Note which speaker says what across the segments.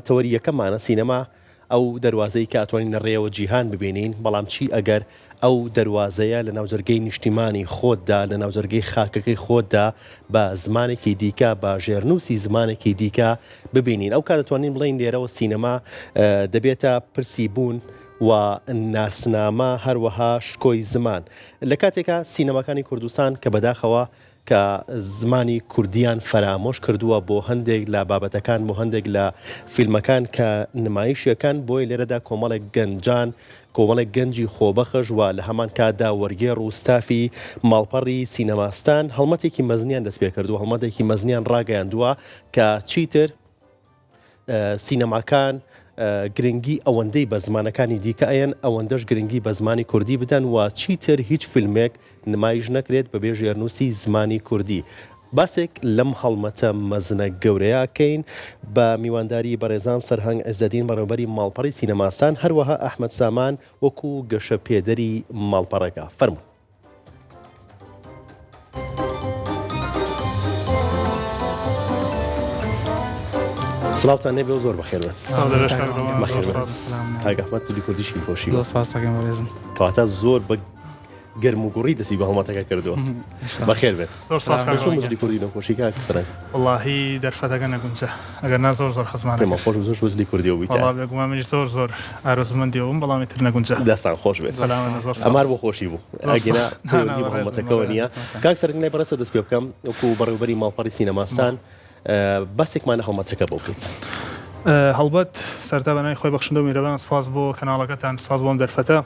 Speaker 1: تەوەری یەکەممانە، سینەما ئەو دەروازەی کە ئەتوانین لە ڕێیەوە جیهان ببینین، بەڵام چی ئەگەر ئەو دەروازەیە لە ناوجەرگەی نیشتیمانی خۆتدا، لە ناوجەرگەی خاکەکەی خۆتدا بە زمانێکی دیکە، بە ژێرنووسی زمانێکی دیکە ببینین؟ ئەو کات دەتوانین بڵێین لێرەوە سینەما دەبێتە پرسی بوون و ناسنامە، هەروەها شکۆی زمان. لە کاتێکا سینەماکانی کوردستان کە بەداخەوە کە زمانی کوردیان فەرامۆش کردووە بۆ هەندێک لە بابەتەکان بۆ هەندێک لە فیلمەکان کە نمایشیەکەن بۆیە لێرەدا کۆمەڵێک گەنجان کۆمەڵێک گەنجی خۆبەخش و لە هەمان کاتدا وەرگێڕ و ستافی ماڵپەڕی سینەماستان هەڵمەتێکی مەزنیان دەست پێکردووە هەڵمەتێکی مەزنیان ڕاگەیاندووە کە چیتر سینەماکان گرنگی ئەوەندەی بە زمانەکانی دیکە ئەیەن ئەوەندەش گرنگی بە زمانی کوردی بدەن و چیتر هیچ فیلمێک نمایش نەکرێت بەبێ ژێرنووسی زمانی کوردی. باسێک لەم هەڵمەتە مەزنە گەورەیە ئەکەین بە میوانداری بەڕێزان سەرهەنگ عزەدین بەڕێوەبەری ماڵپەڕی سینەماستان هەروەها ئەحمەد سامان وەکو گەشەپێدەری ماڵپەڕەکە. فەرموون. سڵاوتان لێبێ و زۆر بەخێر بێن. بەخێر بێن. کاک ئەحمەد تلی کوردیشی خۆشی
Speaker 2: زۆر سپاس دەکەم بەڕێزم.
Speaker 1: کەواتە زۆر بە گەرم و گوڕی دەستی بە هەڵمەتەکە کردووە. بەخێر بێت.
Speaker 3: زۆر سپاس کاک
Speaker 1: چۆن بەجلی کوردی نەخۆشی کاک سەرەنگ؟
Speaker 3: وەڵاهی دەرفەتەکە نەگونجا ئەگەر نا زۆر زۆر حەزمان
Speaker 1: پێمان خۆش بوو زۆر بەجلی کوردیەوە بوویتە.
Speaker 3: وەڵا بێگومان منیش زۆر زۆر ئارەزوومەندی ئەوم بەڵام ئیتر نەگونجا.
Speaker 1: دەستان خۆش بێت.
Speaker 3: سەلامەت بن زۆر سپاس.
Speaker 1: ئەمار بۆ خۆشی بوو ئەگینا پەیوەندی بە هەڵمەتەکەوە نییە. کاک سەرنگ لای بەڕێزتەوە دەست پێ بکەم وەکو بەڕێوەبەری ماڵپەڕی سینەماستان باسێکمان لە هەڵمەتەکە بۆ بکەیت.
Speaker 3: هەڵبەت سەرەتا بە ناوی خوای بەخشندە و میهرەبان سپاس بۆ کەناڵەکەتان سپاس بۆ ئەم دەرفەتە.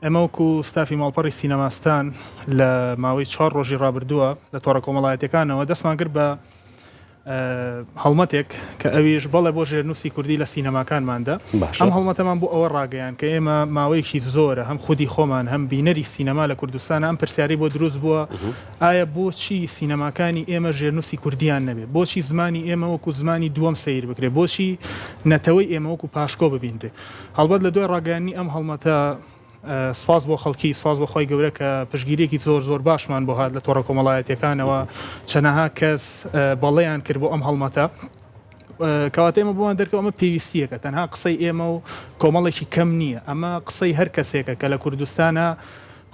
Speaker 3: ئێمە وەکو ستافی ماڵپەڕی سینەماستان لە ماوەی چوار ڕۆژی ڕابردووە لە تۆڕە کۆمەڵایەتیەکانەوە دەستمان کرد بە هەڵمەتێک کە ئەویش بەڵێ بۆ ژێرنووسی کوردی لە سینەماکانماندا. ئەم هەڵمەتەمان بۆ ئەوە ڕاگەیان کە ئێمە ماوەیەکی زۆرە هەم خودی خۆمان هەم بینەری سینەما لە کوردستانە ئەم پرسیارەی بۆ دروست بووە ئایا بۆچی سینەماکانی ئێمە ژێرنووسی کوردیان نەبێ؟ بۆچی زمانی ئێمە وەکو زمانی دووەم سەیر بکرێ؟ بۆچی نەتەوەی ئێمە وەکو پاشکۆ ببینرێ؟ هەڵبەت لە دوای ڕاگەیاندنی ئەم هەڵمەتە سپاس بۆ خەڵکی، سپاس بۆ خوای گەورە کە پشتگیریەکی زۆر زۆر باشمان بۆ هات لە تۆڕە کۆمەڵایەتیەکانەوە، چەنەها کەس بەڵێیان کرد بۆ ئەم هەڵمەتە. کەواتە ئێمە بۆمان دەرکەوت ئەمە پێویستیەکە، تەنها قسەی ئێمە و کۆمەڵێکی کەم نییە، ئەمە قسەی هەر کەسێکە کە لە کوردستانا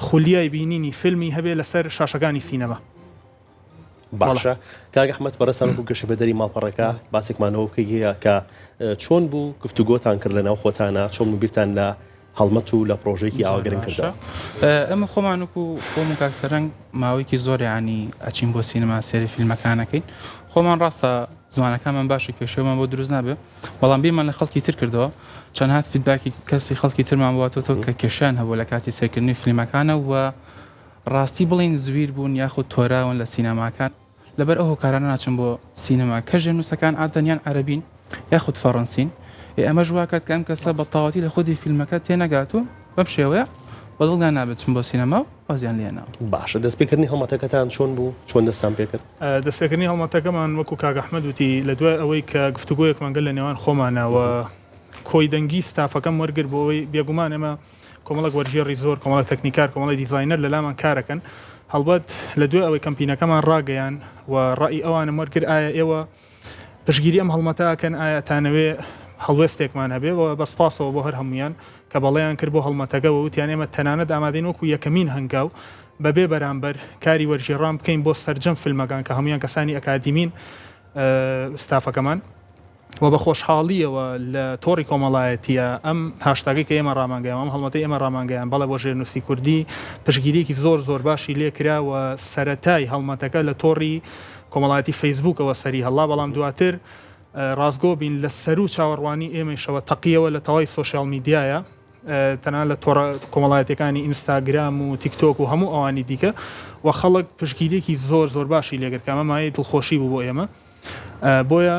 Speaker 3: خولیای بینینی فیلمی هەبێ لەسەر شاشەکانی سینەما.
Speaker 1: باشە کاک ئەحمەد بەڕێزتان وەکو گەشەپێدەری ماڵپەڕەکە باسێکمان ئەوە بکەی کە چۆن بوو گفتوگۆتان کرد لە ناو خۆتانە چۆن بیرتان لە هەڵمەت و لە پرۆژێکی ئاوا گرنگ کردەوە؟
Speaker 2: ئێمە خۆمان وەکو خۆم و کاک سەرەنگ ماوەیەکی زۆر یانی ئەچین بۆ سینەما سێری فیلمەکانەکەین خۆمان ڕاستە زمانەکانمان باشە کێشەمان بۆ دروست نابێ بەڵام بیرمان لە خەڵکی تر کردەوە چەند هات feedback ی کەسی خەڵکی ترمان بواتەوە کە کێشیان هەبوو لە کاتی سێرکردنی فیلمەکانە و ڕاستی بڵێین زویر بوون یاخود تۆراون لە سینەماکان لەبەر ئەو هۆکارانە ناچن بۆ سینەما کە ژێرنووسەکان عادەتەن یان عەرەبین یاخود فەڕەنسین ئێ ئەمەش واکات کە ئەم کەسە بە تەواوەتی لە خودی فیلمەکە تێنەگات و بەم شێوەیە بە دڵیان نابێت چون بۆ سینەما و وازیان لێ هێناوە.
Speaker 1: باشە دەستپێکردنی هەڵمەتەکەتان چۆن بوو؟ چۆن دەستتان پێکرد؟
Speaker 3: دەستپێکردنی هەڵمەتەکەمان وەکو کاک ئەحمەد وتی لە دوای ئەوەی کە گفتوگۆیەکمان کرد لە نێوان خۆمانا و کۆی دەنگی ستافەکەم وەرگرت بۆ ئەوەی بێگومان ئێمە کۆمەڵێک وەرگێڕی زۆر، کۆمەڵێک تەکنیکار، کۆمەڵێک دیزاینەر لە لامان کارەکەن. هەڵبەت لە دوای ئەوەی کەمپینەکەمان ڕاگەیان و ڕەئی ئەوانم وەرگرت ئایا ئێوە پشتگیری ئەم هەڵمەتە ئەکەن، ئایا ئەتانەوێ هەڵوێستێکمان هەبێ و بە سپاسەوە بۆ هەر هەموویان کە بەڵێیان کرد بۆ هەڵمەتەکە و وتیان ئێمە تەنانەت ئامادەین وەکوو یەکەمین هەنگاو بە بێ بەرامبەر کاری وەرگێڕان بکەین بۆ سەرجەم فیلمەکان کە هەموویان کەسانی ئەکادیمین ستافەکەمان. و بە خۆشحاڵییەوە لە تۆڕی کۆمەڵایەتییە ئەم هاشتاگەی کە ئێمە ڕامانگەیان و ئەم هەڵمەتەی ئێمە ڕامانگەیان بەڵێ بۆ ژێرنووسی کوردی پشتگیرییەکی زۆر زۆر باشی لێ کرا و سەرەتای هەڵمەتەکە لە تۆڕی کۆمەڵایەتی فەیسبووکەوە سەری هەڵا بەڵام دواتر ڕاستگۆ بین لە سەروو چاوەڕوانی ئێمەیشەوە تەقییەوە لە تەواوی سۆشیاڵ میدیایە تەنانەت لە تۆڕە کۆمەڵایەتییەکانی ئینستاگرام و تیکتۆک و هەموو ئەوانی دیکە و خەڵک پشتگیرییەکی زۆر زۆر باشی لێ کرد کە ئەمە مایەی دڵخۆشی بوو بۆ ئێمە. بۆیە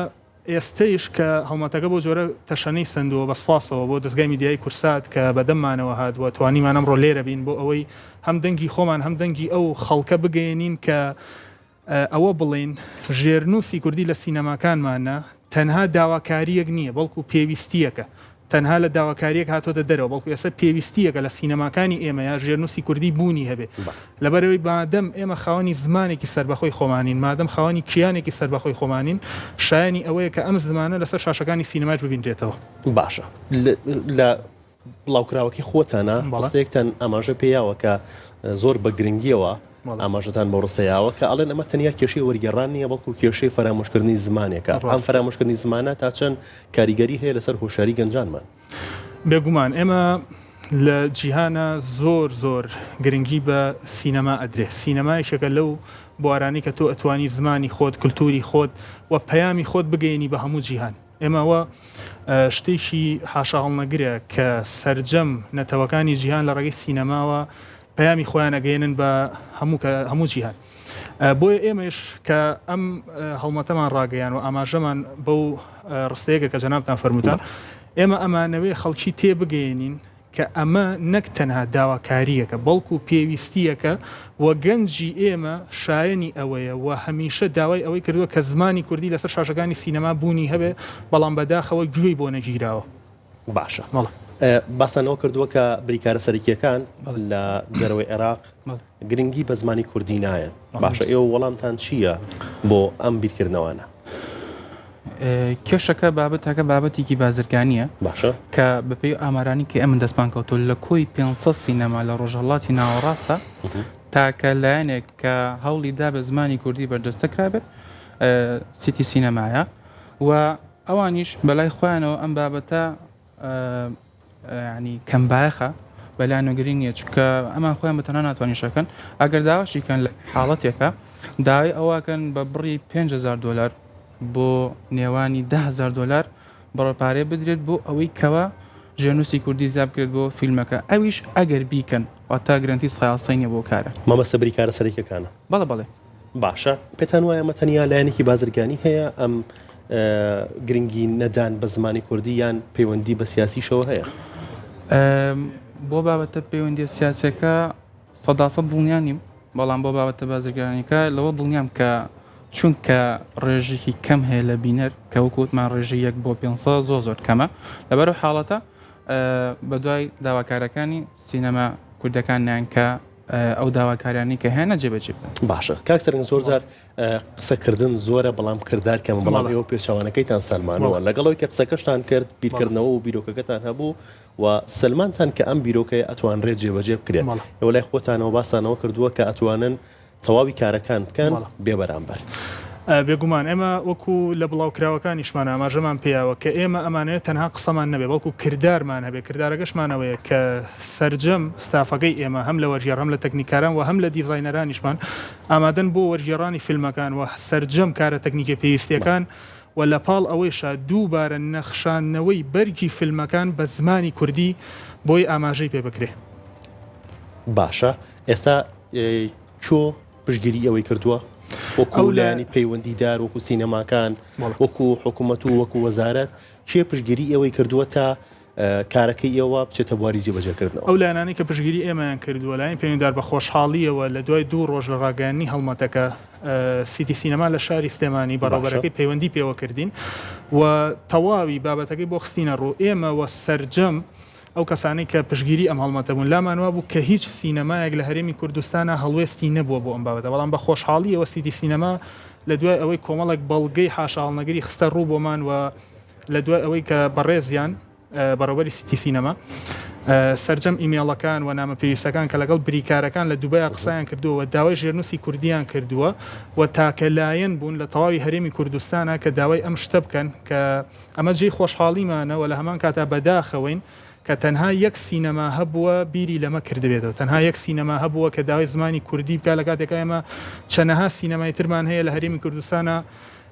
Speaker 3: ئێستەیش کە هەڵمەتەکە بەو جۆرە تەشەنەی سەندووە بە سوپاسەوە بۆ دەزگای میدیایی کورسات کە بەدەممانەوە هات و توانیمان ئەمڕۆ لێرە بین بۆ ئەوەی هەم دەنگی خۆمان هەم دەنگی ئەو خەڵکە بگەیەنین کە ئەوە بڵێین ژێرنووسی کوردی لە سینەماکانمانە تەنها داواکارییەک نییە بەڵکو پێویستییەکە. تەنها لە داواکارییەک هاتۆتە دەرەوە، بەڵکو ئێستا پێویستییەکە لە سینەماکانی ئێمەیا ژێرنووسی کوردی بوونی هەبێ. لەبەرئەوەی مادەم ئێمە خاوەنی زمانێکی سەربەخۆی خۆمانین، مادەم خاوەنی کیانێکی سەربەخۆی خۆمانین، شایەنی ئەوەیە کە ئەم زمانە لەسەر شاشەکانی سینەمایش ببینرێتەوە.
Speaker 1: باشە لە بڵاوکراوەکەی خۆتانا ڕستەیەکتان ئاماژە پێیاوە کە زۆر بە گرنگیەوە ئاماژەتان بۆ ڕستەیاوە کە ئەڵێن ئەمە تەنیا کێشەی وەرگێڕان نییە بەڵکو کێشەی فەرامۆشکردنی زمانێکە ئەم فەرامۆشکردنی زمانە تا چەند کاریگەری هەیە لەسەر هۆشیاری گەنجانمان؟
Speaker 3: بێگومان ئێمە لە جیهانە زۆر زۆر گرنگی بە سینەما ئەدرێ سینەما یەکێکە لەو بوارانەی کە تۆ ئەتوانی زمانی خۆت کلتوری خۆت و پەیامی خۆت بگەیەنی بە هەموو جیهان ئێمە ئەوە شتێکی حاشاهەڵنەگرە کە سەرجەم نەتەوەکانی جیهان لە ڕێگەی سینەماوە پەیامی خۆیان ئەگەیەنن بە هەموو کە هەموو جیهان. بۆیە ئێمەش کە ئەم هەڵمەتەمان ڕاگەیان و ئاماژەمان بەو ڕستەیە کرد کە جەنابتان فەرمووتان، ئێمە ئەمانەوێ خەڵکی تێبگەیەنین کە ئەمە نەک تەنها داواکارییەکە، بەڵکو پێویستییەکە و گەنجی ئێمە شایەنی ئەوەیە و هەمیشە داوای ئەوەی کردووە کە زمانی کوردی لەسەر شاشەکانی سینەما بوونی هەبێ، بەڵام بەداخەوە گوێی بۆ نەگیراوە.
Speaker 1: باشە باستان لەوە کردووە کە بریکارە سەرەکییەکان لە دەرەوەی عێراق گرنگی بە زمانی کوردی نایەن، باشە ئێوە وەڵامتان چییە بۆ ئەم بیرکردنەوانە؟
Speaker 2: کێشەکە بابەتەکە بابەتێکی بازرگانییە
Speaker 1: باشە
Speaker 2: کە بەپێی ئامارانی کە ئێمە دەستمان کەوتووە لە کۆی 500 سینەما لە ڕۆژهەڵاتی ناوەڕاستە تاکە لایەنێک کە هەوڵی دا بە زمانی کوردی بەرجەستە کرابێت سیتی سینەمایە و ئەوانیش بەلای خۆیانەوە ئەم بابەتە یانی کەم بایەخە بەلایانەوە گرنگ نییە چونکە ئەمان خۆیان بە تەنها ناتوانین شەکەن ئەگەر داواشی کەن لە حاڵەتێکە داوای ئەوەکەن بە بڕی 5هزار دلار بۆ نێوانی دههزار دلار بڕە پارەی بدرێت بۆ ئەوەی کەوا ژێنووسی کوردی زیاد بکرێت بۆ فیلمەکە ئەویش ئەگەر بیکەن واتە گرەنتی سایاسای نییە بۆ کارە.
Speaker 1: مامەستە بریکارە سەرەکیەکانە.
Speaker 2: بەڵێ بەڵێ.
Speaker 1: باشە پێتان وایە ئەمە تەنیا لایەنێکی بازرگانی هەیە ئەم گرنگی نەدان بە زمانی کوردی یان پەیوەندی بە سیاسیشەوە هەیە؟
Speaker 2: بۆ بابەتە پەیوەندیە سیاسەکە سەداسە دڵنیا نیم بەڵام بۆ بابەتە بازرگانیەکە لەوە دڵنیام کە چونکە ڕێژێکی کەم هەیە لە بینەر کە وەکو وتمان ڕێژەی یەک بۆ 500 زۆر زۆر کەمە لەبەر حاڵەتە بەدوای داواکارەکانی سینەما کوردەکان نیان کە ئەو داواکاریانەی کە هەیانە جێبەجێ بکەن.
Speaker 1: باشە کاک سەرنگ زۆر جار قسەکردن زۆرە بەڵام کردار کەمە بەڵام ئێوە پێچەوانەکەیتان سەلمانەوە لەگەڵ ئەوەی کە قسەکەشتان کرد بیرکردنەوە و بیرۆکەکەتان هەبوو و سەلمانتان کە ئەم بیرۆکەیە ئەتوانرێت جێبەجێ بکرێت ئێوە لای خۆتانەوە باستانەوە کردووە کە ئەتوانن تەواوی کارەکان بکەن بێ بەرامبەر.
Speaker 3: بێگومان ئێمە وەکو لە بڵاوکراوەکانیشمان ئاماژەمان پێیاوە کە ئێمە ئەمانەوێت تەنها قسەمان نەبێت بەڵکو کردارمان هەبێت، کردارەکەشمان ئەوەیە کە سەرجەم ستافەکەی ئێمە هەم لە وەرگێڕ هەم لە تەکنیککاران و هەم لە دیزاینەرانیشمان ئامادەن بۆ وەرگێڕانی فیلمەکان و سەرجەم کارە تەکنیکیە پێویستیەکان و لە پاڵ ئەوەیشا دووبارە نەخشاندنەوەی بەرگی فیلمەکان بە زمانی کوردی بۆی ئاماژەی پێ بکرێ.
Speaker 1: باشە ئێستا کۆ پشتگیری ئەوەی کردووە؟ وەکو لایەنی پەیوەندیدار، وەکو سینەماکان، وەکو حکومەت و وەکو وەزارەت، کێ پشتگیری ئێوەی کردووە تا کارەکەی ئێوە بچێتە بواری جێبەجێکردنەوە؟
Speaker 3: ئەو لایەنانەی کە پشتگیری ئێمەیان کردووە، لایەنی پەیوەندیدار بە خۆشحاڵییەوە لە دوای دوو ڕۆژ لە ڕاگەیاندنی هەڵمەتەکە، سیتی سینەما لە شاری سلێمانی بەڕێوەبەرەکەی پەیوەندی پێوە کردین و تەواوی بابەتەکەی بۆ خستینە ڕوو. ئێمە و سەرجەم ئەو کەسانەی کە پشتگیری ئەم هەڵمەتە بوون، لامان وابوو کە هیچ سینەمایەک لە هەرێمی کوردستانا هەڵوێستی نەبووە بۆ ئەم بابەتە، بەڵام بە خۆشحاڵییەوە سیتی سینەما لە دوای ئەوەی کۆمەڵێک بەڵگەی حاشاهەڵنەگری خستە ڕوو بۆمان و لە دوای ئەوەی کە بەڕێزیان بەڕێوەبەری سیتی سینەما سەرجەم ئیمێڵەکان و نامە پێویستەکان کە لەگەڵ بریکارەکان لە دوبەیا قسەیان کردووە و داوای ژێرنووسی کوردیان کردووە و تاکە لایەن بوون لە تەواوی هەرێمی کوردستانا کە داوای ئەم شتە بکەن کە ئەمە جێی خۆشحاڵیمانە و لە هەمان کاتا بەداخەوەین کە تەنها یەک سینەما هەبووە بیری لەمە کردبێتەوە، تەنها یەک سینەما هەبووە کە داوای زمانی کوردی بکات لە کاتێکا ئێمە چەنەها سینەمای ترمان هەیە لە هەرێمی کوردستانا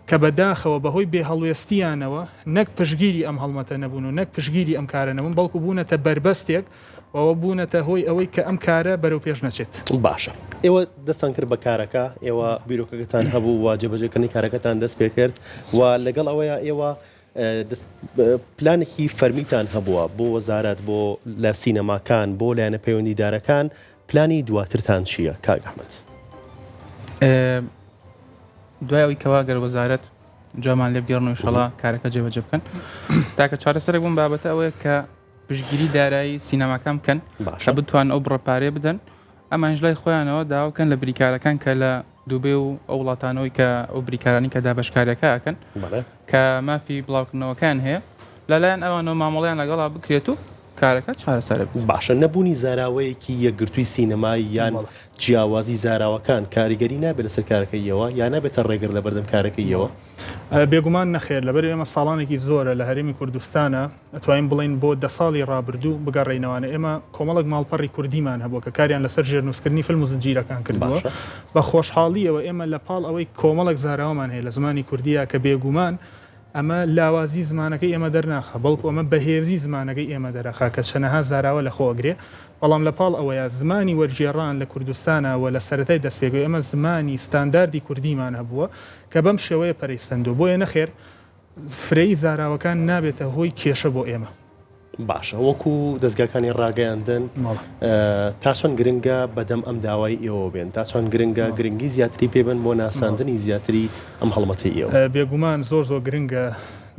Speaker 3: کە بەداخەوە بەهۆی بێهەڵوێستییانەوە نەک پشتگیری ئەم هەڵمەتە نەبوون و نەک پشتگیری ئەم کارە نەبوون بەڵکو بوونەتە بەربەستێک و ئەوە بوونەتە هۆی ئەوەی کە ئەم کارە بەرەو پێش نەچێت.
Speaker 1: باشە ئێوە دەستتان کرد بە کارەکە، ئێوە بیرۆکەکەتان هەبوو و جێبەجێکردنی کارەکەتان دەست پێ کرد و لەگەڵ ئەوەیا ئێوە پلانێکی فەرمیتان هەبووە بۆ وەزارەت، بۆ لە سینەماکان، بۆ لایەنە پەیوەندیدارەکان، پلانی دواترتان چییە کاک ئەحمەد؟
Speaker 2: دوای ئەوەی کەوا گەر وەزارەت. جوامان لێ بگێڕن و ئینشەڵا کارەکە جێبەجێ بکەن. تاکە چارەسەرێک بۆم بابەتە ئەوەیە کە پشتگیری دارایی سینەماکان بکەن
Speaker 1: باشە
Speaker 2: کە بتوانن ئەو بڕە پارەیە بدەن، ئەمانیش لای خۆیانەوە داوا بکەن لە بریکارەکان کە لە دوبەی و ئەو وڵاتانەوەی کە ئەو بریکارانەی کە دابەشکاریەکە ئەکەن
Speaker 1: بەڵێ.
Speaker 2: کە مافی بڵاوکردنەوەکەیان هەیە لەلایەن ئەوانەوە مامەڵەیان لەگەڵا بکرێت و کارەکە چارەسەر بێت.
Speaker 1: باشە نەبوونی زاراوەیەکی یەکگرتووی سینەمایی یان
Speaker 3: بەڵێ.
Speaker 1: جیاوازی زاراوەکان کاریگەری نابێت لەسەر کارەکەی ئێوە یا نابێتە ڕێگر لەبەردەم کارەکەی ئێوە؟
Speaker 3: بێگومان نەخێر، لەبەر ئێمە ساڵانێکی زۆرە لە هەرێمی کوردستانا ئەتوانین بڵێین بۆ دە ساڵی ڕابردوو بگەڕێینەوانە ئێمە کۆمەڵێک ماڵپەڕی کوردیمان هەبووە کە کاریان لەسەر ژێرنووسکردنی فیلم و زنجیرەکان کردووە
Speaker 1: باشە.
Speaker 3: بە خۆشحاڵییەوە ئێمە لە پاڵ ئەوەی کۆمەڵێک زاراوەمان هەیە لە زمانی کوردییا کە بێگومان ئەمە لاوازی زمانەکەی ئێمە دەرناخا بەڵکو ئەمە بەهێزی زمانەکەی ئێمە دەرەخا کە چەنەها زاراوە لە خۆ ئەگرێ بەڵام لە پاڵ ئەوەیا زمانی وەرگێڕان لە کوردستانا و لە سەرەتای دەستپێکەوە ئێمە زمانی ستانداردی کوردیمان هەبووە کە بەم شێوەیە پەرەی سەندووە بۆیە نەخێر فرەیی زاراوەکان نابێتە هۆی کێشە بۆ ئێمە.
Speaker 1: باشە وەکو دەزگاکانی ڕاگەیاندن تا چەند گرنگە بەدەم ئەم داوای ئێوە بێن تا چەند گرنگە گرنگی زیاتری پێ بن بۆ ناساندنی زیاتری ئەم هەڵمەتەی ئێوە؟
Speaker 3: بێگومان زۆر زۆر گرنگە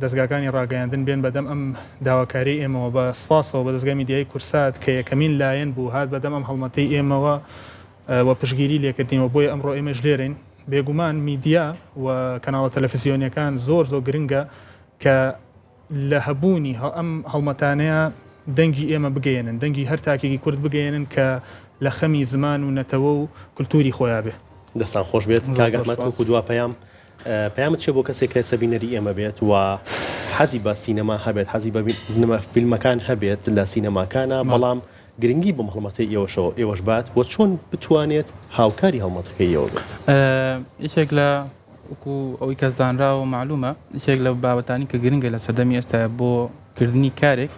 Speaker 3: دەزگاکانی ڕاگەیاندن بێن بەدەم ئەم داواکاریەی ئێمەوە، بە سپاسەوە بە دەزگای میدیایی کورسات کە یەکەمین لایەن بوو هات بەدەم ئەم هەڵمەتەی ئێمەوە و پشتگیری لێکردین و بۆیە ئەمڕۆ ئێمەش لێرەین. بێگومان میدیا و کەناڵە تەلەفزیۆنیەکان زۆر زۆر گرنگە کە لە هەبوونی ئەم هەڵمەتانەیا دەنگی ئێمە بگەیەنن، دەنگی هەر تاکێکی کورد بگەیەنن کە لە خەمی زمان و نەتەوە و کولتووری خۆیا بێ.
Speaker 1: دەستان خۆش بێت
Speaker 2: زۆر
Speaker 1: کاک
Speaker 2: زۆر
Speaker 1: ئەحمەد
Speaker 2: سوپاس.
Speaker 1: وەکو دوا پەیام پەیامت چیە بۆ کەسێک کە ئێستا بینەری ئێمە بێت و حەزی بە سینەما هەبێت حەزی بە فیلمەکان هەبێت لە سینەماکانا بەڵام گرنگی بەم هەڵمەتەی ئێوەشەوە ئێوەش بات و چۆن بتوانێت هاوکاری هەڵمەتەکەی ئێوە بێت؟
Speaker 2: یەکێک لە وەکو ئەوەی کە زانراوە و مەعلومە یەکێک لە بابەتانی کە گرنگە لە سەردەمی ئێستا بۆ کردنی کارێک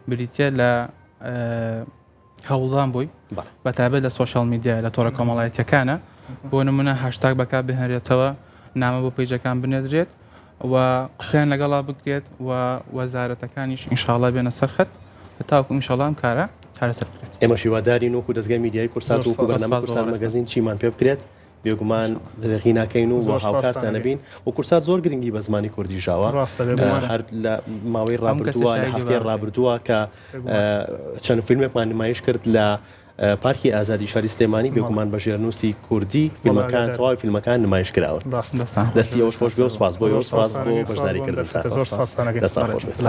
Speaker 2: بریتە لە هەوڵدان بۆی بە تایبەت لە social media لە تۆڕە کۆمەڵایەتیەکانە بۆ نمونە هاشتاگ بەکار بهێنرێتەوە نامە بۆ page ەکان بنێدرێت و قسەیان لەگەڵا بکرێت و وەزارەتەکانیش ئینشاڵا بێنە سەر خەت تاوەکو ئینشاڵا ئەم کارە چارەسەر بکرێت.
Speaker 1: ئێمەش هیوادارین وەکو دەزگای میدیایی کورسات و وەکو بەرنامەی کورسات مەگەزین چیمان پێ بکرێت بێگومان درێغی ناکەین و هاوکارتان ئەبین و کورسات زۆر گرنگی بە زمانی کوردی ژاوە هەر لە ماوەی ڕابردووە لە هەفتەی ڕابردووە کە چەند فیلمێکمان نمایش کرد لە پارکی ئازادی شاری سلێمانی بێگومان بە ژێرنووسی کوردی فیلمەکان تەواوی فیلمەکان نمایش کراون دەستی ئەوش خۆش بێ و سپاس بۆ سپاس بۆ بەشداریکردنتان. دەستان خۆش بێت.